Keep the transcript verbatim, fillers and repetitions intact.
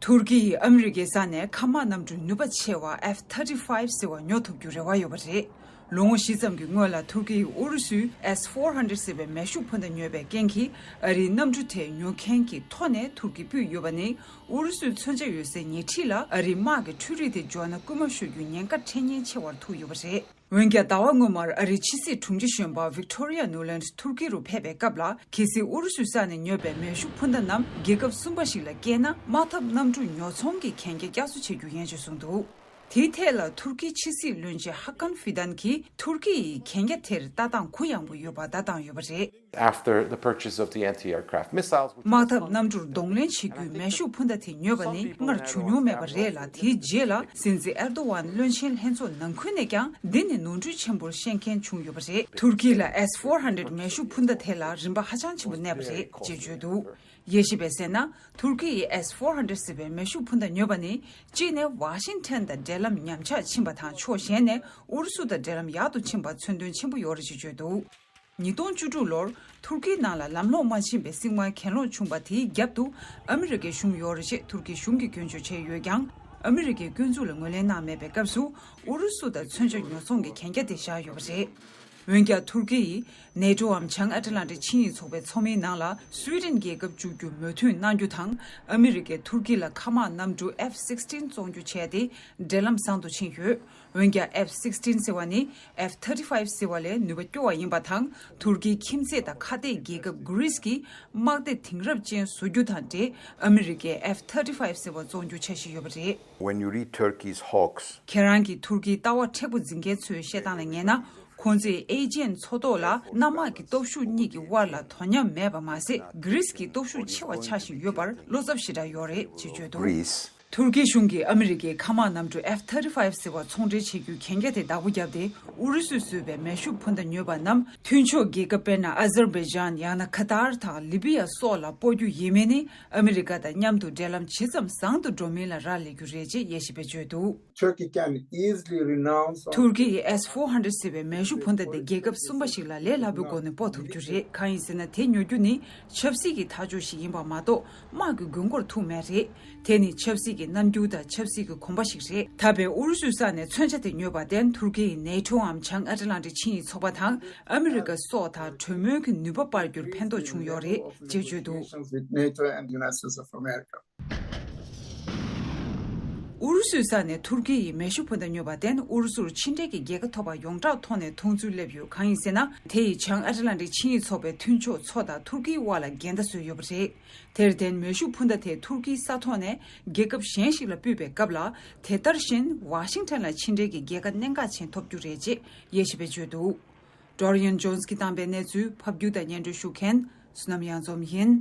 ཐུར་ཀི་ཡིས་ཨ་མི་རི་ཀའི་ས་ནས་མཁའ་དམག་གནམ་གྲུ་ནུས་པ་ཆེ་བ་F thirty-five ཟེར་བ་ཉོ་ཐུབ་རྒྱུ་རེ་བ་ཡོད་པ་རེད། ལོ་ངོ་བཞི་ཙམ་གྱི་སྔོན་ལ་ཐུར་ཀི་ཡིས་ཨུ་རུ་སུའི་S four hundred ཟེར་བའི་མེ་ཤུགས་འཕུར་མདའ་ཉོས་པའི་རྐྱེན་གྱིས། ཨ་རིའི་གནམ་གྲུ་དེ་ཉོ་མཁན་གྱི་ཐོ་ནས་ཐུར་ཀི་ཕུད་ཡོད་པ་ནི། ཨུ་རུ་སུའི་མཚོན་ཆ་ཡོད་སའི་ཉེ་འཁྲིས་ལ་ཨ་རིའི་དམག་གི་འཕྲུལ་རིག་དེ་འབྱོར་ན་སྐུལ་མ་ཤོར་རྒྱུའི་ཉེན་ཁ་འཕྲད་ཉེན་ཆེ་བར་ཐུག་ཡོད་པ་རེད། འོན་ཀྱང་། ཟླ་བ་སྔོན་མར་ཨ་རིའི་ཕྱི་སྲིད་དྲུང་ཆེ་གཞོན་པ་Victoria Nuland ཐུར་ཀི་རུ་ཕེབས་པའི་སྐབས་ལ། གལ་སྲིད་ཨུ་རུ་སུའི་ས་ནས་ཉོས་པའི་མེ་ཤུགས་འཕུར་མདའ་རྣམས་རྒྱལ་ཁབ་གསུམ་པ་ཞིག་ལ་བསྐྱལ་ན། དམག་འཐབ་གནམ་གྲུ་ཉོ་ཚོང་གི་གན་རྒྱ་བསྐྱར་གསོ་བྱེད་རྒྱུ་ཡིན་ཞེས་གསུངས་འདུག་དེའི་ཐད་ལ་ཐུར་ཀིའི་ཕྱི་སྲིད་བློན་ཆེན་ཧ་ཀན་ཧྥི་དན་གྱིས། ཐུར་ཀི་ཡིས་གན་རྒྱ་དེར་ལྟ་སྟངས་གུ་ཡངས་པོ་ཡོད་པ་བརྡ་བཏང་ཡོད་པ་རེད། After the purchase of the anti-aircraft missiles, which དམག་འཐབ་གནམ་གྲུར་གདོང་ལེན་བྱེད་རྒྱུའི་མེ་ཤུགས་འཕུར་མདའ་དེ་ཉོས་པ་ནི་སྔར་བྱུང་མྱོང་མེད་པ་རེད་ལ། དེའི་རྗེས་ལ་སྲིད་འཛིན་ཨེར་དོ་ཝན་བློན་ཆེན་ལྷན་ཚོགས་ནང་ཁུལ་ནས་ཀྱང་འདི་ནི་ནོར་འཁྲུལ་ཆེན་པོར་ཤེས་མཁན་བྱུང་ཡོད་པ་རེད། ཐུར་ཀི་ལ་S four hundred མེ་ཤུགས་འཕུར་མདའ་དེ་ལ་རིན་པ་ཧ་ཅང་ཆེན་པོ་གནས་པ་རེད་ཅེས་བརྗོད་འདུག་དབྱེ་ཞིབ་པས་གསལ་ན། ཐུར་ཀི་ཡིས་S four hundred ཟེར་བའི་མེ་ཤུགས་འཕུར་མདའ་ཉོས་པ་ནི། གཅིག་ནས་ཝ་ཤིང་ཊོན་དང་འབྲེལ་ལམ་ཉམས་ཆག་ཕྱིན་པ་དང་། ཕྱོགས་གཞན་ནས་ཨུ་རུ་སུ་དང་འབྲེལ་ལམ་ཡག་ཏུ་ཕྱིན་པར་མཚོན་དོན་ཆེན་པོ་ཡོད་རེད་ཅེས་བརྗོད་འདུག་ཉིས་སྟོང་བཅུ་དྲུག་ལོར་ཐུར་ཀིའི་ནང་ལ་ལམ་ལྷོང་མ་ཕྱིན་པའི་སྲིད་དབང་གྱེན་ལོག་བྱུང་བ་དེའི་རྒྱབ་ཏུ་ཨ་མི་རི་ཀའི་གཞུང་ཡོད་རེད་ཅེས་ཐུར་ཀིའི་གཞུང་གིས་སྐྱོན་བརྗོད་བྱས་ཡོད་ཀྱང་། ཨ་མི་རི་ཀའི་སྐྱོན་འཛུགས་ལ་ངོས་ལེན་གནང་མེད་པའི་སྐབས་སུ། ཨུ་རུ་སུ་དང་མཚོན་ཆ་ཉོ་ཚོང་གི་གན་རྒྱ་དེ་བཞག་ཡོད་པ་རེད། འོན་ཀྱང་། ཐུར་ཀི་ཡིས་ནེ་ཊོའམ་བྱང་ཨ་ཊ་ལན་ཊིག་ཆིངས་ཡིག་ཚོགས་པའི་ཚོགས་མིའི་ནང་ལ་སུའི་ཌེན་རྒྱལ་ཁབ་བཅུག་རྒྱུ་མོས་མཐུན་གནང་རྒྱུ་དང་། ཨ་མི་རི་ཀས་ཐུར་ཀི་ལ་མཁའ་དམག་གནམ་གྲུ་F sixteen བཙོང་རྒྱུ་བྱས་ཏེ། འབྲེལ་ལམ་བཟང་དུ་ཕྱིན་ཡོད། འོན་ཀྱང་། F sixteen ཟེར་བ་ནི་F thirty-five ཟེར་བ་ལས་ནུས་པ་སྐྱོ་བ་ཡིན་པ་དང་། ཐུར་ཀིའི་ཁྱིམ་མཚེས་དང་ཁ་གཏད་རྒྱལ་ཁབ་གྷི་རིས་ཀྱིས་དམག་སྡེ་དེང་རབས་ཅན་བཟོ་རྒྱུ་དང་འབྲེལ། ཨ་མི་རི་ཀས་F thirty-five ཟེར་བ་བཙོང་རྒྱུ་འཆར་གཞི་ཡོད་པ་རེད། When you read Turkey's hawks, ཁྱེད་རང་གིས་ཐུར་ཀིའི་ལྟ་བ་མཁྲེགས་པོ་འཛིན་མཁན་ཚོའི་བཤད་སྟངས་ལ་ཉན་ན། ཁོང་ཚོས་ཨེ་ཇེན་མཚོ་ཐོག་ལ་གནམ་དམག་གི་སྟོབས་ཤུགས་གཉིས་ཀྱི་དབར་ལ་དོ་མཉམ་མེད་པ་མ་ཟད། གྷི་རིས་ཀྱི་སྟོབས་ཤུགས་ཆེ་བ་ཆགས་བཞིན་ཡོད་པར་བློ་འཚབ་ཞེ་དྲག་ཡོད་རེད་ཅེས་བརྗོད་འདུག Greece. ཐུར་ཀི་གཞུང་གིས་ཨ་མི་རི་ཀའི་མཁའ་དམག་གནམ་གྲུ་F thirty-five ཟེར་བ་ཚོང་འབྲེལ་བྱེད་རྒྱུའི་གན་རྒྱ་དེ་བདག་པོ་བརྒྱབ་སྟེ། ཨུ་རུ་སུས་བཟོས་པའི་མེ་ཤུགས་འཕུར་མདའ་ཉོས་པ་རྣམས། མཐུན་ཕྱོགས་རྒྱལ་ཁབ་དཔེར་ན། ཨ་ཛར་བྷེ་ཇན། ཡང་ན་ཁ་ཏར་དང་ལི་བི་ཡ་སོགས་ལ་སྤོ་རྒྱུ་ཡིན་མིན་ནི། ཨ་མི་རི་ཀ་དང་མཉམ་དུ་འབྲེལ་ལམ་ཇི་ཙམ་བཟང་དུ་འགྲོ་མིན་ལ་རག་ལས་རྒྱུ་རེད་ཅེས་དབྱེ་ཞིབ་པས་བརྗོད་འདུག Turkey can easily renounce on ཐུར་ཀི་ཡིས་S four hundred ཟེར་བའི་མེ་ཤུགས་འཕུར་མདའ་དེ་རྒྱལ་ཁབ་གསུམ་པ་ཞིག་ལ་ལས་སླ་པོའི་སྒོ་ནས་སྤོ་ཐུབ་རྒྱུ་རེད། གང་ཡིན་ཟེར་ན། དེ་ཉོ་རྒྱུ་ནི་ཆབ་སྲིད་ཀྱི་ཐག་གཅོད་ཞིག་ཡིན་པ་མ་གཏོགས། དམག་གི་དགོས་མཁོར་ཐུག་མེད་རེད། དེ་ནི་ཆབ་སྲིད་ཀྱི་རྣམ་འགྱུར་དང་ཆབ་སྲིད་ཀྱི་གོམ་པ་ཞིག་རེད། ད་བར་ཨུ་རུ་སུའི་ས་ནས་མཚོན་ཆ་དེ་ཉོས་པར་བརྟེན། ཐུར་ཀི་ཡིས་ནེ་ཊོའམ་བྱང་ཨ་ཊ་ལན་ཊིག་ཆིངས་ཡིག་ཚོགས་པ་དང་ཨ་མི་རི་ཀ་སོགས་དང་གྲོས་མོལ་གྱི་ནུས་པ་སྤར་རྒྱུར་ཕན་ཐོགས་བྱུང་ཡོད་རེད་ཅེས་བརྗོད་འདུག Relations with NATO and the United States of America. ཨུ་རུ་སུའི་ས་ནས་ཐུར་ཀི་ཡིས་མེ་ཤུགས་འཕུར་མདའ་ཉོས་པར་བརྟེན། ཨུ་རུ་སུར་ཕྱི་འབྲེལ་གྱི་རྒྱལ་ཁ་ཐོབ་པ་ཡོངས་གྲགས་ཐོག་ནས་མཐོང་ཚུལ་སླེབས་ཡོད། གང་ཡིན་ཟེར་ན། དེ་ཡིས་བྱང་ཨ་ཊ་ལན་ཊིག་ཆིངས་ཡིག་ཚོགས་པའི་མཐུན་ཕྱོགས་ཚོ་དང་ཐུར་ཀིའི་དབར་ལ་འགལ་ཟླ་བཟོས་ཡོད་པ་རེད། དེར་བརྟེན། མེ་ཤུགས་འཕུར་མདའ་དེ་ཐུར་ཀིའི་ས་ཐོག་ནས་རྒྱལ་ཁབ་གཞན་ཞིག་ལ་སྤུད་པའི་སྐབས་ལ། དེ་ལྟར་བཞིན་ཝ་ཤིང་ཊོན་ལ་ཕྱི་འབྲེལ་གྱི་རྒྱལ་ཁ་གནད་འགག་ཅན་ཐོབ་རྒྱུ་རེད་ཅེས་དབྱེ་ཞིབ་པས་བརྗོད་འདུག Dorian Jones གིས་བཏང་པའི་གནས་ཚུལ་ཕབ་སྒྱུར་དང་སྙན་སྒྲོན་ཞུ་མཁན་བསོད་ནམས་གཡང་འཛོམས་ཡིན།